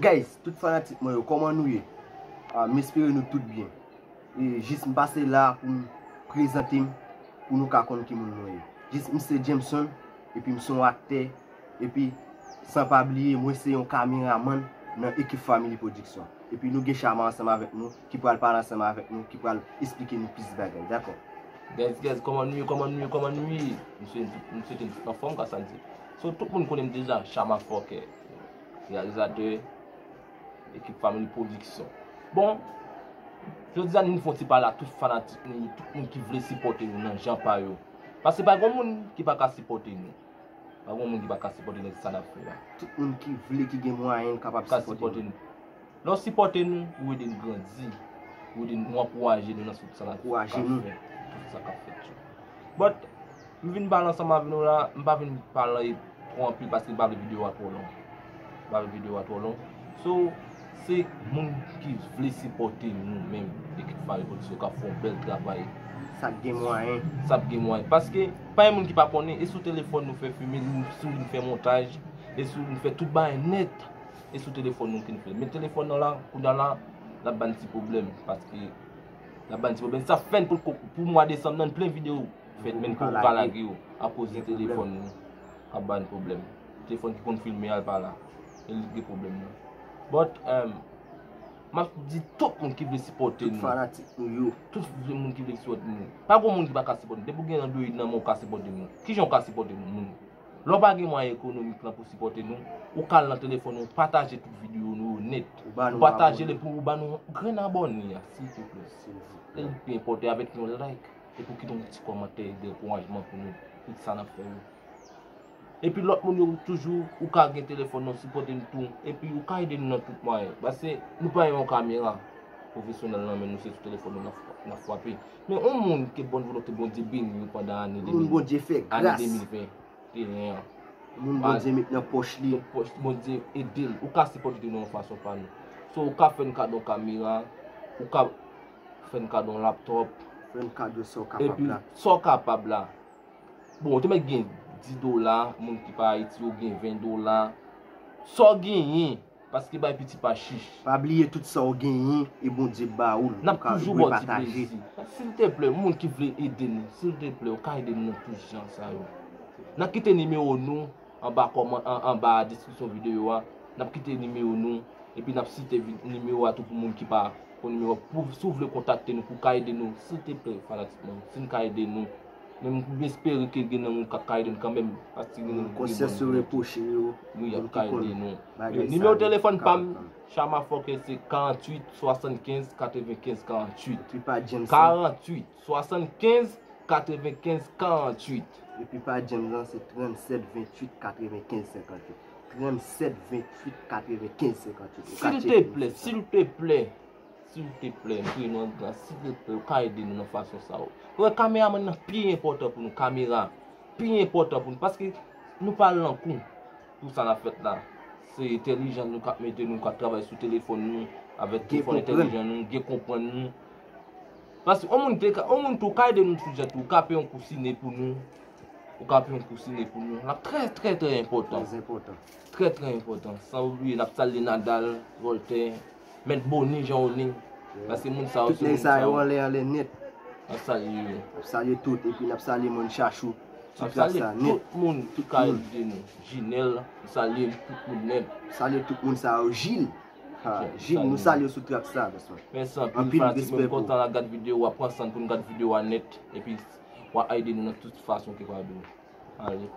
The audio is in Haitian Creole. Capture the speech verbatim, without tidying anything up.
Guys, tout fanatik mwen yo, kòman nou ye? Ah, m espere nou tout byen. E jis m pase la pou m prezante m, pou nou ka konn ki moun mwen ye. Jis m se Jameson, epi m se yon aktè, epi san pa bliye, mwen se yon kameramann nan ekip Family Production. Epi nou gen Chama ansanm avèk nou, ki pral pale ansanm avèk nou, ki pral esplike nou plis bagay, dakò? Guys, guys, kòman nou ye, kòman nou ye, kòman nou ye? M swete, m swete nou tout anfòm, ka sa n di. So, tout moun konnen m deja, Chama Fòkè, reyalizatè, ekip Family Production. Bon, jodi a nou fè yon ti pale a tout fanatik nou, tout moun ki vle sipòte nou nan jan pa yo. Paske pa gen moun ki pa ka sipòte nou. Pa gen moun ki pa ka sipòte nou nan sa n ap fè a. Tout moun ki vle, ki gen mwayen, kapab ka sipòte sipòte nou. Lè w sipòte nou, ou ede n grandi. Ou ede n, ou ankouraje nou nan tout sa n ap Ankouraje nou. Fè. Tout sa k ap fèt yo. But, m vin pale ansanm avè nou la, m pa vin pale twò anpil paske m pa vle videyo a twò long. M pa vle videyo a twò long. So, se moun ki vle sipòte nou menm, ekip Family Production k ap fè yon bèl travay. Sa k gen mwayen. Sa k gen mwayen. Paske, pa gen moun ki pa konnen, e sou telefòn nou fè filme, nou, si nou fè montaj, e si nou fè tout bagay nèt, e sou telefòn nou ki n fè. Men telefòn nan la, kounye a la, l ap ba n ti pwoblèm, paske l ap ba n ti pwoblèm. Sa fè n pou, pou mwa desanm nan, n plen videyo fèt, men n poko ka lage yo, akoz de telefòn nou k ap ba n pwoblèm. Telefòn ki konn filme a, l pa la. E li gen pwoblèm nan. But, um, m ap di tout moun ki vle sipòte nou. Tout fanatik nou yo. Tout moun ki vle sipòte nou. Pa gen moun ki pa ka sipòte nou. Depi w gen Android nan men w, ou ka sipòte nou. Kijan w ka sipòte nou, moun? Lè w pa gen mwayen ekonomik lan pou sipòte nou, ou ka al nan telefòn ou, pataje tout videyo nou yo nèt. Ou pataje li pou ou ba nou yon grenn abòne a, silvouplè. Silvouplè. Li pi enpòtan avèk yon like. Epi w kite yon ti kòmantè de ankourajman pou nou, tout sa n ap fè yo. Epi lòt moun yo toujou, ou ka gen telefòn nan, sipòte n tou. Epi ou ka ede n nan tout mwayen. Paske nou pa gen yon kamera pwofesyonèl nan men nou, se sou telefòn nou n ap, n ap frape. Men yon moun ke bòn volonte Bondye beni yo pandan ane de mil, ane de mil ven. Moun Bondye fè gras. Teren an. Moun Bondye met nan pòch li. Nan pòch, Bondye ede l. Ou ka sipòte nou yon fason pa nou. So, ou ka fè n kado yon kamera, ou ka fè n kado yon laptòp. Fè n kado sa w kapab la. Epi, sa w kapab la. Bon, ou te mèt gen dis dola, moun ki pa Ayiti yo gen ven dola. Sa w genyen, paske bay piti pa chich. Pa bliye tout sa w genyen e Bondye ba ou l. N ap toujou ba w ti plezi. Silteplè, moun ki vle ede nou, silteplè, ou ka ede nou nan tout jan sa yo. N ap kite nimewo nou anba kòman-, an-, anba deskripsyon videyo a. N ap kite nimewo nou, epi n ap site vi-, nimewo a tou pou moun ki pa konn nimewo a. Pou, si w vle kontakte nou, pou w ka ede nou, silteplè, fanatik mwen, si n ka ede nou, men m espere ke gen nan moun k ap ka ede n kanmenm, paske gen nan moun ki gen bon volonte. Wi, y ap ka ede nou. Nimewo telefòn pa m, Chama Fòkè, se karanntuit swasannkenz katrevenkenz karanntuit. Epi pa Jameson. Karanntuit swasannkenz katrevenkenz karanntuit. Epi pa Jameson, se trannsèt venntuit katrevenkenz senkantuit. Trannsèt venntuit katrevenkenz senkantuit. Silteplè, silteplè. Silteplè, m priye nou an gras, silteplè, ou ka ede nou nan fason sa yo. Wè, kameramann nan pi enpòtan pou nou, kamera pi enpòtan pou nou, paske nou pa lankou pou sa n ap fèt la. Se entèlijan nou k ap mete nou, k ap travay sou telefòn nou, avèk telefòn entèlijan nou, gen konprann nou. Paske yon moun te ka, yon moun tou ka ede nou sou jan tou, ou ka peye yon kousine pou nou. Ou ka peye yon kousine pou nou. L ap trè, trè, trè enpòtan. Trè enpòtan. Trè, trè enpòtan. San oubliye, n ap salye Nadal, Voltaire, Mèt Boni, Jan Oni. Paske moun sa yo, tout se nèg sa yo anlè, anlè nèt. N ap salye yo. N ap salye tout, epi n ap salye moun Chachou. N ap salye tout moun ki ka ede nou. Jinèl, n salye tout moun nèt. N salye tout moun sa yo. Jil. Ha, Jil, nou salye w sou trak sa, bòs mwen. Mèsi anpil, fanatik mwen, m kontan n ap gad videyo a, pran san n pou n gad videyo a nèt, epi w a ede nou nan tout fason ke w ka ede nou. Ale.